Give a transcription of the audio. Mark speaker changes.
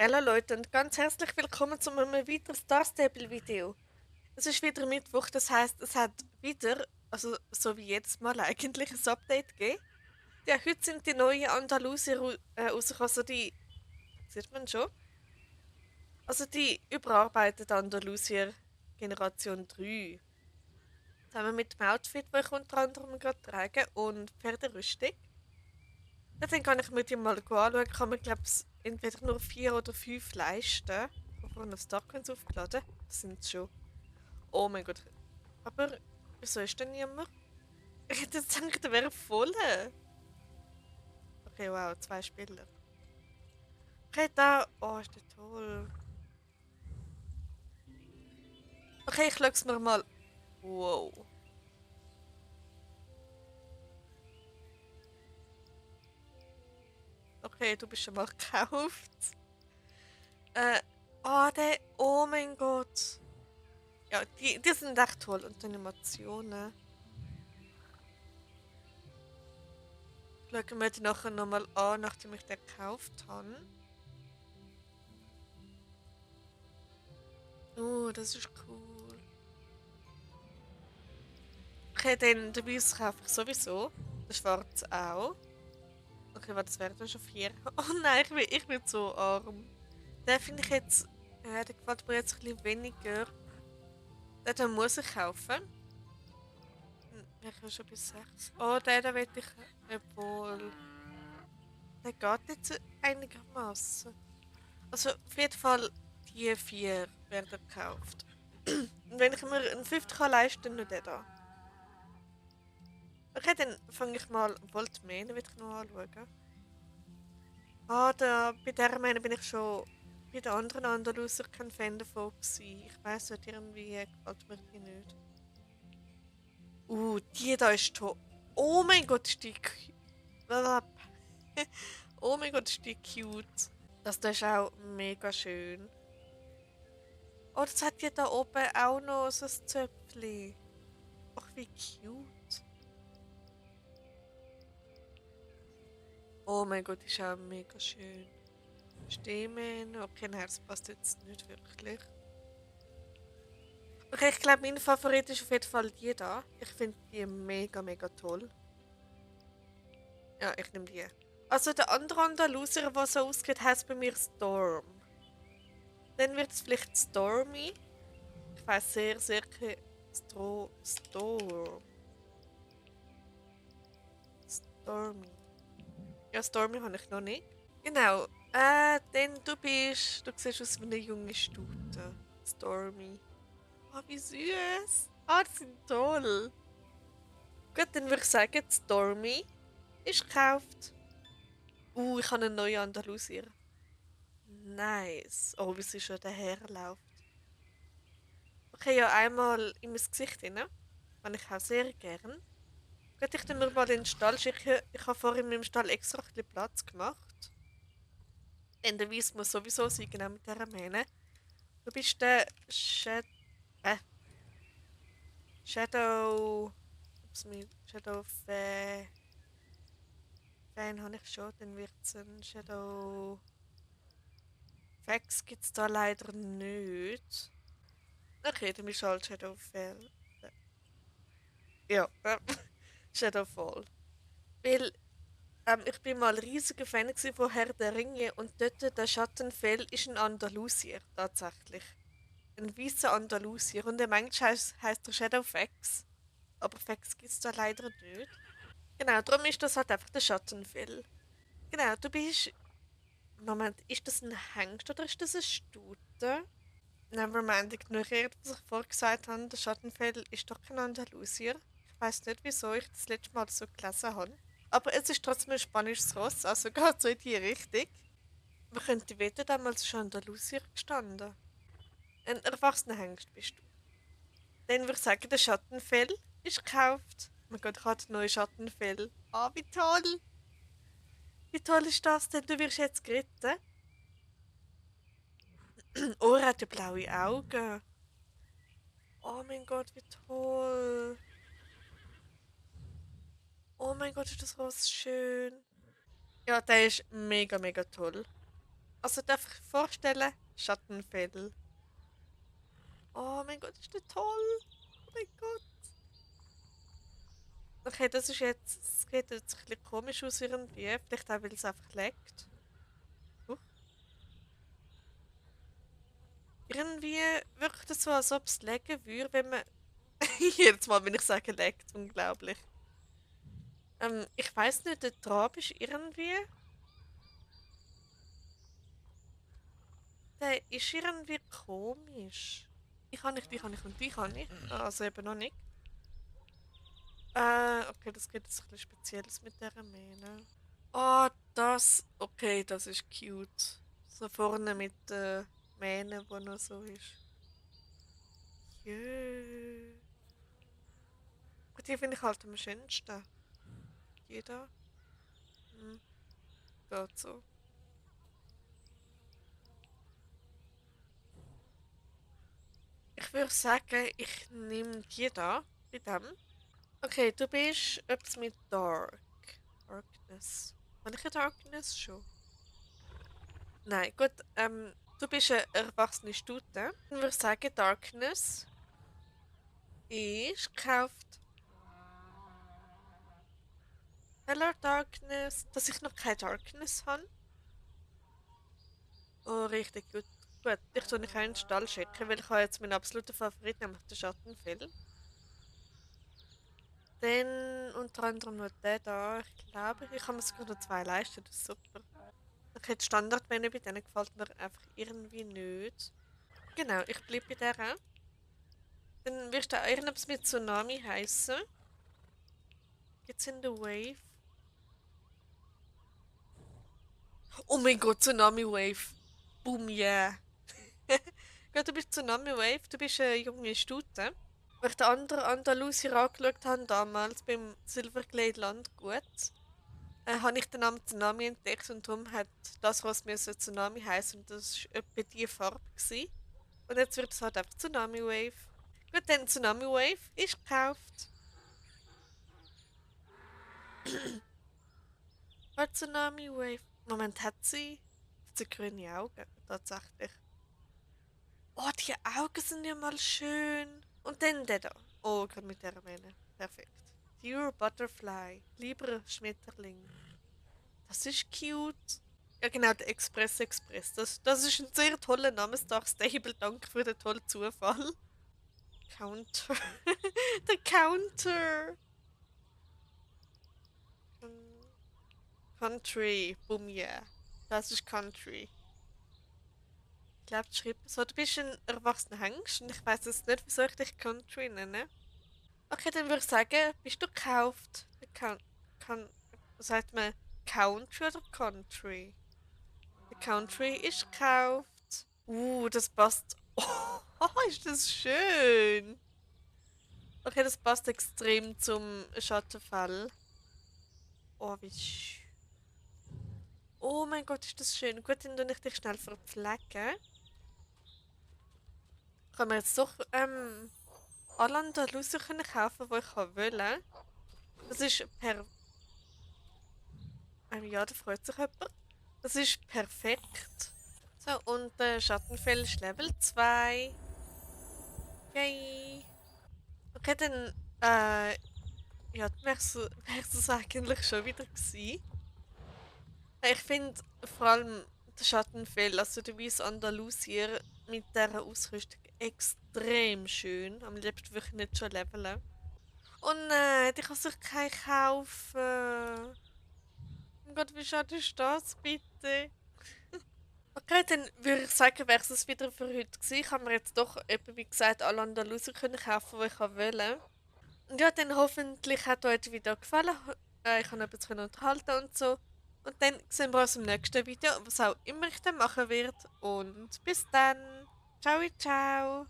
Speaker 1: Hallo Leute und ganz herzlich willkommen zu einem weiteren Star Stable Video. Es ist wieder Mittwoch, das heißt, es hat wieder, also so wie jedes Mal eigentlich, ein Update gegeben. Ja, heute sind die neuen Andalusier rausgekommen, also die, sieht man schon, also die überarbeitete Andalusier Generation 3. Zusammen mit dem Outfit, das ich unter anderem gerade trage und Pferderüstung. Dann kann ich mir die mal anschauen. Ich kann mir, glaube ich, entweder nur 4 oder 5 leisten. Ich habe vorhin auf Starcoins aufgeladen. Das sind schon. Oh mein Gott. Aber wieso ist denn niemand? Ich hätte jetzt gedacht, der wäre voll. Okay, wow, 2 Spieler. Okay, da. Oh, ist der toll. Okay, ich schaue es mir mal. Wow. Okay, du bist schon mal gekauft. Äh. Oh, der. Oh mein Gott. Ja, die sind echt toll. Und die Animationen. Schauen wir die nachher nochmal an, nachdem ich den gekauft habe. Oh, das ist cool. Okay, dann den Weiss kaufe ich sowieso. Den Schwarz auch. Okay, warte, das wären dann schon 4. Oh nein, ich bin so arm. Den finde ich jetzt. Der gefällt mir jetzt ein bisschen weniger. Den muss ich kaufen. Ich habe schon bis 6. Oh, den will ich. Obwohl. Der geht jetzt einigermaßen. Also, auf jeden Fall, die 4 werden gekauft. Und wenn ich mir einen 50 kann leisten, dann nur den da. Okay, dann fange ich mal Voltman, will ich noch anschauen. Ah, bei der meine bin ich schon bei den anderen Andalusier kein Fan davon gewesen. Ich weiss nicht, irgendwie gefällt mir die nicht. Die da ist toll. Oh mein Gott, ist die cute. Oh mein Gott, ist die cute. Das da ist auch mega schön. Oh, das hat die da oben auch noch so ein Zöpfchen. Ach, wie cute. Oh mein Gott, ist auch mega schön. Stimmen. Okay, nein, das passt jetzt nicht wirklich. Okay, ich glaube, mein Favorit ist auf jeden Fall die da. Ich finde die mega, mega toll. Ja, ich nehme die. Also der andere Andalusier, der so ausgeht, heißt bei mir Storm. Dann wird es vielleicht Stormy. Ich weiß sehr, sehr Storm. Stormy. Ja, Stormy habe ich noch nicht. Genau. Denn du siehst aus wie eine junge Stute. Stormy. Oh, wie süß. Ah, die sind toll. Gut, dann würde ich sagen, Stormy ist gekauft. Ich habe einen neuen Andalusier. Nice. Oh, wie sie schon daherläuft. Okay, ja, einmal in mein Gesicht rein. Habe ich auch sehr gern. Gut, ich tue mir mal in den Stall schicken. Ich habe vorhin in meinem Stall extra ein bisschen Platz gemacht. Denn der Weiss muss sowieso sein, genau mit dieser Mähne. Du bist der Shadow. Shadow Fan habe ich schon. Dann wird es ein Shadow. Fax gibt es da leider nicht. Okay, dann bist du halt Shadowfell. Ja, Shadowfall. Weil ich bin mal ein riesiger Fan gewesen von Herr der Ringe und dort der Schattenfell ist ein Andalusier, tatsächlich. Ein weißer Andalusier. Und der manchmal heisst er Shadowfax. Aber Fax gibt es da leider nicht. Genau, darum ist das halt einfach der Schattenfell. Genau, du bist. Moment, ist das ein Hengst oder ist das eine Stute? Nevermind, ignoriert, was ich vorher gesagt habe. Der Schattenfell ist doch kein Andalusier. Ich weiß nicht, wieso ich das letzte Mal so gelesen habe. Aber es ist trotzdem ein spanisches Ross, also geht so in die Richtung. Man könnte wetten, damals ist Andalusier gestanden. Ein erwachsener Hengst bist du. Dann würde ich sagen, der Schattenfell ist gekauft. Oh mein Gott, ich habe neue Schattenfell. Ah, wie toll! Wie toll ist das denn? Du wirst jetzt geritten. Oh, er hat ja blaue Augen. Oh mein Gott, wie toll. Oh mein Gott, ist das was schön. Ja, der ist mega, mega toll. Also darf ich vorstellen, Schattenfell. Oh mein Gott, ist das toll. Oh mein Gott. Okay, das ist jetzt, es geht jetzt ein bisschen komisch aus irgendwie. Vielleicht auch, weil es einfach leckt. Uh. Irgendwie wirkt es so, als ob es lecken würde, wenn man... Jedes Mal, wenn ich sage leckt, unglaublich. Ich weiß nicht, der Trab ist irgendwie... Der ist irgendwie komisch. Ich kann nicht und die kann ich. Also eben noch nicht. Okay, das geht jetzt ein bisschen Spezielles mit dieser Mähne. Oh, das. Okay, das ist cute. So vorne mit der Mähne, wo noch so ist. Jö. Und die finde ich halt am schönsten. Jeder. Hm, geht so. Ich würde sagen, ich nehme die da. Bei dem. Okay, du bist etwas mit Dark. Darkness. Habe ich eine Darkness schon? Nein, gut. Du bist eine erwachsene Stute. Dann würde ich sagen, Darkness ist gekauft. Hello Darkness. Dass ich noch keine Darkness habe. Oh, richtig gut. Gut, ich tue nicht einen Stall schicken, weil ich habe jetzt meinen absoluten Favorit, nämlich den Schattenfell. Dann unter anderem noch den da. Ich glaube, ich kann mir sogar noch zwei leisten. Das ist super. Okay, die Standardmenü bei denen gefällt mir einfach irgendwie nicht. Genau, ich bleibe bei der. Dann wirst du auch irgendetwas mit Tsunami heißen. Jetzt in der Wave. Oh mein Gott, Tsunami Wave. Boom, yeah. Ja, du bist Tsunami Wave, du bist eine junge Stute. Weil ich den anderen Andalusier angeschaut habe, damals beim Silverglade Landgut, habe ich den Namen Tsunami entdeckt und darum hat das, was mir so Tsunami heisst, und das war etwa die Farbe. Gewesen. Und jetzt wird es halt einfach Tsunami Wave. Gut, dann Tsunami Wave ist gekauft. War Tsunami Wave. Moment, hat sie grüne Augen? Tatsächlich. Oh, die Augen sind ja mal schön. Und dann der da. Oh, gerade mit der Mähne. Perfekt. Dear Butterfly. Lieber Schmetterling. Das ist cute. Ja, genau, der Express Express. Das ist ein sehr toller Name, Star Stable. Danke für den tollen Zufall. Counter. Der Counter. Country. Boom, yeah. Das ist Country. Ich glaube, die schreibt so. Du bist ein erwachsener Hengst und ich weiß jetzt nicht, wieso ich dich Country nenne. Okay, dann würde ich sagen, bist du gekauft? Sagt man Country oder Country? Der Country ist gekauft. Das passt. Oh, ist das schön. Okay, das passt extrem zum Schattenfall. Oh, wie schön. Oh mein Gott, ist das schön. Gut, dann tue ich dich schnell verpflegen. Können wir jetzt doch alle Andalusier können kaufen, die ich will. Das ist per... ja, da freut sich jemand. Das ist perfekt. So, und der Schattenfell ist Level 2. Yay. Okay, dann, ja, dann wär's es eigentlich schon wieder gewesen. Ich finde vor allem der Schattenfell, also der Weiss Andalusier mit dieser Ausrüstung extrem schön. Am liebsten würde ich nicht schon leveln. Oh nein, die kann sich keinen kaufen. Oh Gott, wie schade ist das, bitte? Okay, dann würde ich sagen, wäre es wieder für heute gewesen. Ich habe mir jetzt doch, eben wie gesagt, alle Andalusier können kaufen, die ich will. Und ja, dann hoffentlich hat euch das Video gefallen. Ich kann etwas unterhalten und so. Und dann sehen wir uns im nächsten Video, was auch immer ich dann machen werde. Und bis dann. Ciao, ciao.